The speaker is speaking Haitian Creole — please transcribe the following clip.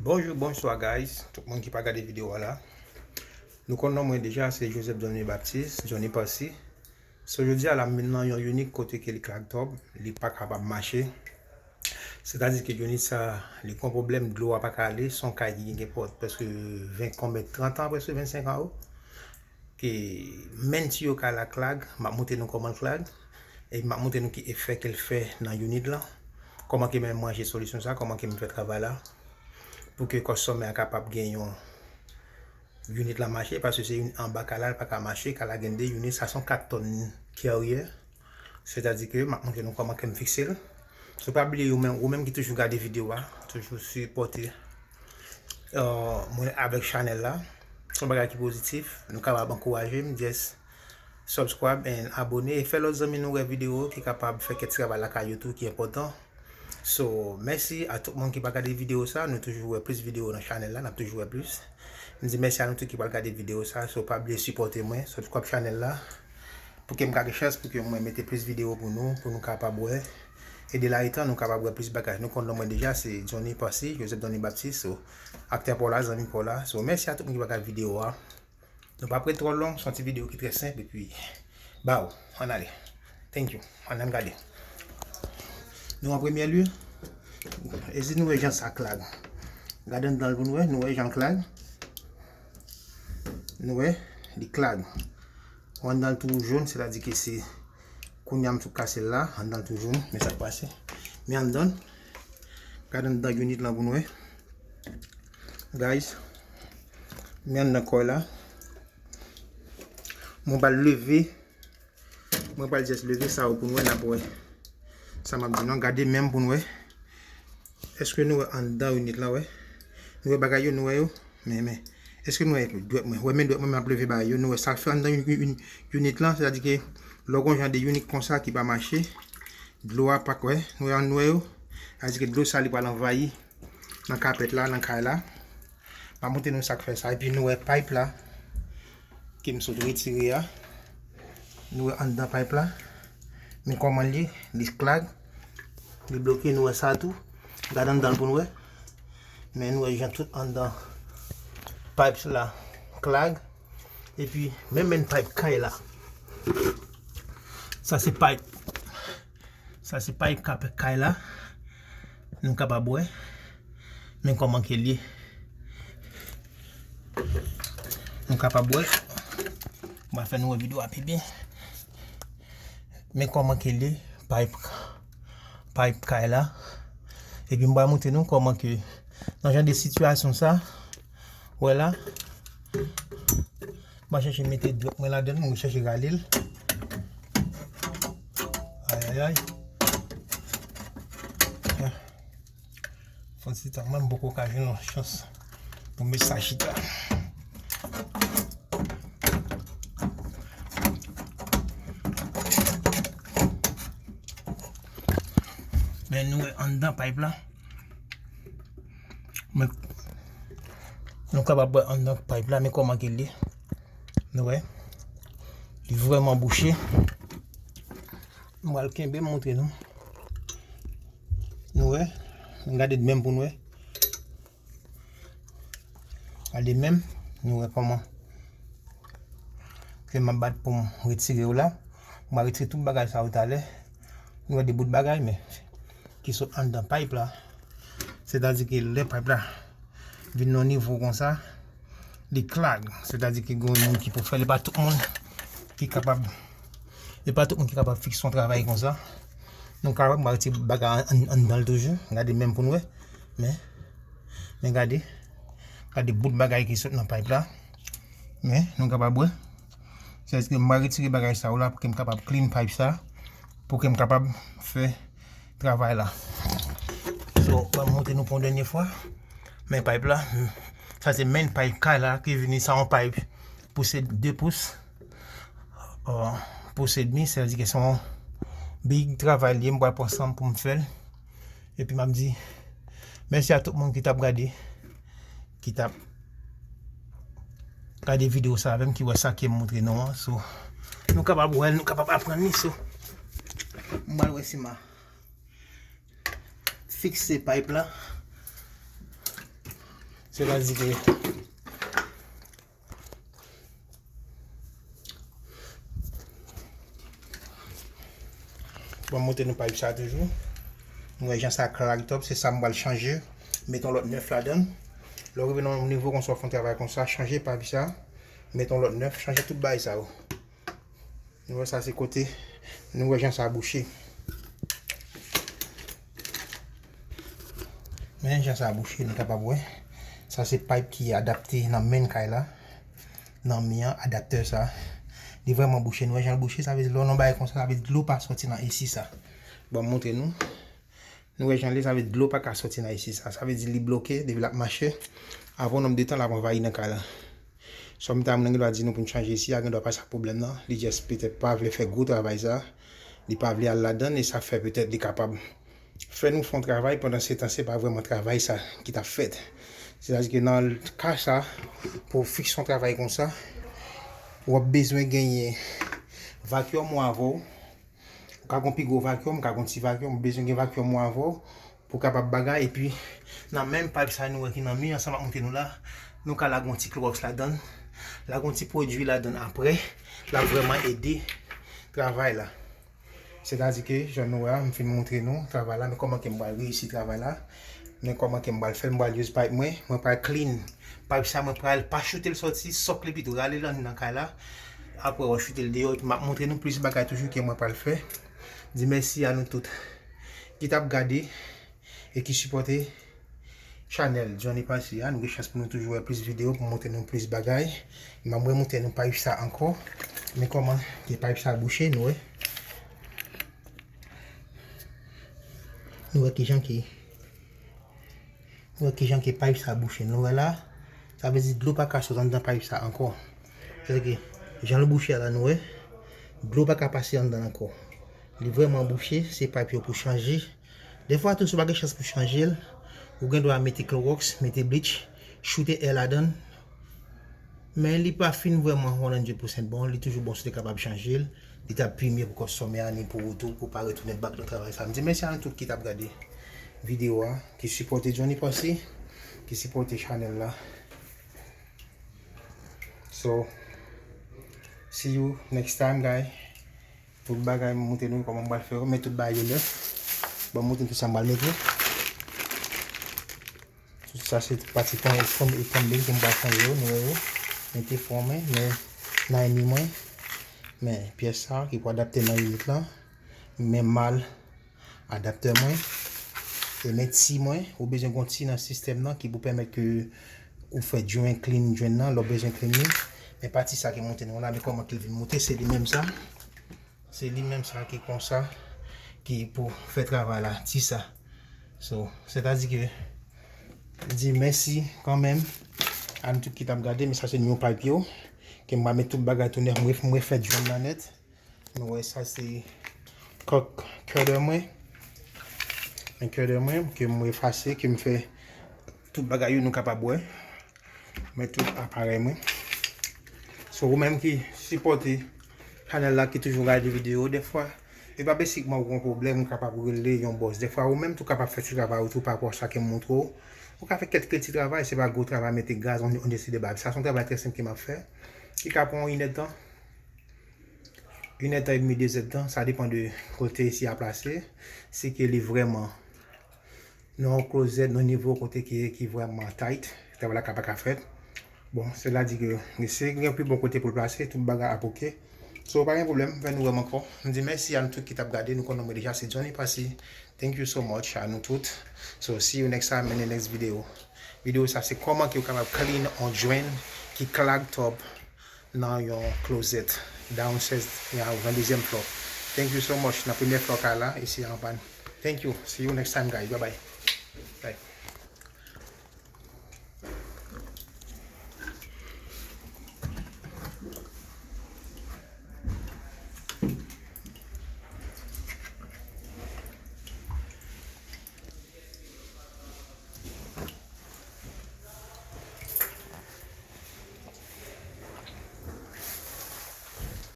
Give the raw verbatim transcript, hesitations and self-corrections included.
Bonjou, bonswa guys, tout moun ki pa gade videyo a la. Nou konn non mwen deja, se Joseph Johnny Baptiste, Johnny Passy. So jodi a la m vin nan yon unit kote ke li clog top, li pa kapab mache. Sètadi ke unit sa, li gon pwoblèm, dlo a pa ka ale, se yon kay ki gen prèske ven, konbyen, trant an, prèske vennsenk an, wi. Ke menm tiyo kay la clog, m ap montre nou kòman l clog, e m ap montre nou ki efè ke l fè nan unit lan, kòman ke mwen manje solisyon sa, kòman ke m fè travay la, pou ke kòsomè a kapab gen yon unit la mache, paske se unit anba kay la, l pa ka mache, kay la gen de unit, sa se yon kat tòn karyè. Sètadi ke m ap montre nou kòman ke m fikse l. So pa bliye, ou menm, ou menm ki toujou gade videyo a, toujou sipòte, euh, mwen avèk chanèl la. Se yon bagay ki pozitif, nou kapab ankouraje m, just subscribe and abone, e fè lòt zanmi nou wè videyo ki kapab fè kèk ti travay lakay yo tou ki enpòtan. So, mèsi a tout moun ki pa gade videyo sa, nou toujou wè plis videyo nan chanèl la, n ap toujou wè plis. M di mèsi a nou tout ki pral gade videyo sa, so pa bliye sipòte mwen, subscribe chanèl la, pou ke m ka gen chans, pou ke mwen mete plis videyo pou nou, pou nou kapab wè. E de la etan, nou kapab wè plis bagay. Nou konn non mwen deja, se Johnny Passy, Joseph Johnny Baptiste, so, aktè pa w la, zanmi pa w la. So, mèsi a tout moun ki pa gade videyo a. Nou p ap ret twò long, se yon ti videyo ki trè senp, epi, baw, ann ale. Thank you. Ann, ann gade. Nou an premye lye, e si nou wè jan sa clog. Gade anndan l pou nou wè, nou wè jan l clog. Nou wè, li clog. Ou anndan l tou jòn, sètadi ke se kounye a m tou kase l la, anndan l tou jòn, men sa k pase. Men anndan, gade anndan unit lan pou nou wè. Guys, men anndan kòy la. Mwen pral leve. Mwen pral just leve sa yo pou nou wè, n ap wè. Sa m ap di non, gade menm pou nou wè. Èske nou wè anndan unit lan, wè? Nou wè bagay yo, nou wè yo? Men, men. Èske nou wè dwèt mwen? Wè men dwèt mwen, m ap leve bagay yo. Nou wè sa k fè anndan un-, un-, unit lan, sètadi ke lè w gon jan de unit konsa ki pa mache, dlo a pa k wè, nou wè, nou wè yo? Sètadi ke dlo sa li pral anvayi nan kapèt la, nan kay la. M ap montre nou sa k fè sa. Epi nou wè pipe la, ke m sot retire a. Nou wè anndan pipe la. Men kòman l ye, li clog. Li bloke, nou wè sa tou. Gade anndan l pou nou wè. Men nou wè jan tout anndan pipe la clog. Epi, men men pipe kay la. Sa se pipe. Sa se pipe kay la. Nou kapab wè. Men kòman ke l ye. Nou kapab wè. M va fè nou wè videyo a pi byen. Men kòman ke l ye. Pipe, pipe kay la. Epi m va montre nou kòman ke nan jan de sitiyasyon sa, wè la, m a chèche mete dwèt mwen ladan l, mwen chèche rale l. Ayayay. Fon ti tan, mwen m poko ka jwenn yon chans pou m met sa chita. Men nou wè anndan pipe la. Men, nou kapab wè anndan pipe la, men kòman ke l ye. Nou wè. Li vrèman bouche. M pral kenbe m montre nou. Nou wè. Gade menm pou nou wè. Gade menm. Nou wè kòman ke m ap bat pou m retire yo la. M a retire tout bagay sa yo talè. Nou wè de bout bagay, men ki sot anndan pipe la. Sètadi ke lè pipe la vin nan nivo konsa, li clog. Sètadi ke gen moun ki pou fè l, e pa tout moun ki kapab, e pa tout moun ki kapab fikse yon travay konsa. Nou kapab, m a retire bagay an, an, anndan l toujou. Gade menm pou nou wè. Men, men gade. Gade bout bagay ki sot nan pipe la. Men, nou kapab wè. Sètadi ke m a retire bagay sa yo la pou ke m kapab clean pipe sa. Pou ke m kapab fè travay la. So, ban m montre nou pou yon dènye fwa. Men pipe la. Sa se main pipe kay la ki vini, sa yon pipe pou se de pous. Euh, pous edmi, sètadi ke se yon big travay li ye, m pral pran san m pou m fè l. Epi m ap di mèsi a tout moun ki t ap gade, ki t ap gade videyo sa avè m, ki wè sa ke m montre nou an. So, nou kapab wè l, nou kapab aprann li. So, m pral wè si m a fikse pipe la. Sètadi ke Bon, m montre nou pipe sa toujou. Nou wè jan sa crack up, se sa m pral chanje. Met yon lòt nèf ladan. Lè w rive nan yon nivo konsa, w fè yon travay konsa, chanje pipe sa. Met yon lòt nèf, chanje tout bagay sa yo. Nou wè sa se kote, nou wè jan sa bouche. Men jan sa bouche, nou kapab wè. Sa se pipe ki adapte nan main kay la. Nan mi an, adaptè sa. Li vrèman bouche. Nou wè jan l bouche, sa vle di lè w nan bagay konsa, sa vle di dlo pa soti nan esi sa. Bon, m montre nou. Nou wè jan l ye, sa vle di dlo pa ka soti nan esi sa. Sa vle di li bloke, depi l ap mache. Apre yon nonb de tan, l ap anvayi nan kay la. Sometime, moun nan gen dwa di nou pou n chanje esi a, gen dwa pa sa pwoblèm nan. Li just petèt pa vle fè gwo travay sa. Li pa vle al ladan l, e sa fè petèt li kapab fè nou fè yon travay, pandan se tan, se pa vrèman travay sa ki t ap fèt. Sètadi ke nan ka sa, pou w fikse yon travay konsa, w ap bezwen genyen vacuum ou avè w. Ou ka gon pi gwo vacuum, ou ka gon ti vacuum, ou bezwen gen vacuum ou avè w pou w kapab bagay. Epi, nan menm pipe sa nou wè ki nan mi an, sa m ap montre nou la, nou ka lage yon ti klowòks ladan l, lage yon ti pwodui ladan l apre, l ap vrèman ede travay la. Sètadi ke, jan nou wè a, m fin montre nou travay la, men kòman ke m pral reyisi travay la, men kòman ke m pral fè l, m pral use pipe mwen, mwen pral clean pipe sa, mwen pral pa choute l sòti, sòk li pito, rale l anndan kay la, apre w choute l deyò, epi m ap montre nou plis bagay toujou ke mwen pral fè. Di mèsi a nou tout ki t ap gade e ki sipòte chanèl Johnny Passy a. Nou gen chans pou nou toujou wè plis videyo, pou montre nou plis bagay. M ap remontre nou pipe sa ankò. Men kòman ke pipe sa bouche, nou wè. Nou wè kijan ki, nou wè kijan ke pipe sa bouche. Nou wè la, sa vle di dlo pa ka sot anndan pipe sa ankò. Sètadi ke jan l bouche a la, nou wè, dlo pa ka pase anndan l ankò. Li vrèman bouche, se pipe yo pou chanje. Dèfwa tou, si w pa gen chans pou chanje l, ou gen dwa mete klowòks, mete bleach, choute è ladan l. Men li pa fin vrèman one hundred percent bon, li toujou bon si w te kapab chanje l. Li t ap pi mye pou konsome a, ni pou ou tou, pou w pa retounen back nan travay sa. M di mèsi a nou tout ki t ap gade videyo a, ki sipòte Johnny Passy, ki sipòte chanèl la. So, see you next time, guys. Tout bagay m montre nou kòman m pral fè yo, men tout bagay yo nèf. Bon, m montre nou tout sa m pral mete. Tout sa se pati fon, fon, fon byen ke m pral chanje yo, nou wè yo. Mete fon mwen, men nan eni mwen. Men pyès sa ki pou adapte nan init lan. Men mal adaptè mwen. E men ti mwen, ou bezwen gon ti nan sistèm nan ki pou pèmèt ke ou fè drain, clean drain nan, lè w bezwen clean li. Men pati sa ki monte nou la, men kòman ke l vin monte, se li menm sa. Se li menm sa ki konsa, ki pou fè travay la, ti sa. So, sètadi ke, di mèsi kanmenm a nou tout ki t ap gade, men sa se nou pipe yo, ke m va met tout bagay tou nèf, m ref-, m refè drain nan nèt. Nou wè sa se kòk cutter mwen. Men cutter mwen, ke m efase, ke m fè tout bagay yo nou kapab wè. Men tout aparèy mwen. So, ou menm ki sipòte chanèl la, ki toujou gade videyo, dèfwa, e pa besi kman ou gon pwoblèm, ou kapab rele yon bòs. Dèfwa, ou menm tou kapab fè ti travay ou tou pa rapò a sa ke m montre w. Ou ka fè kèk ti travay, se pa gwo travay, mete gaz, on, on desi de bab. Sa se yon travay trè senp ke m ap fè. Ki ka pran yon inèdtan. Inèdtan edmi, dezèdtan, sa depann de kote esi a plase. Si ke li vrèman nan yon klozèt, nan nivo kote ki, ki vrèman tight, travay la ka pa ka fèt. Bon, sètadi ke si gen pi bon kote pou l plase, tout bagay ap oke. So, pa gen pwoblèm, fè nou wè m ankò. M di mèsi a nou tout ki t ap gade, nou konnen mwen deja, se Johnny Passy. Thank you so much a nou tout. So, see you next time in the next video. Videyo sa se kòman ke w kapab clean on drain ki clogged up nan yon closet downstairs, nan dezyèm floor. Thank you so much. Nan premyè floor kay la, esi a anpàn. Thank you. See you next time, guys. Bye bye.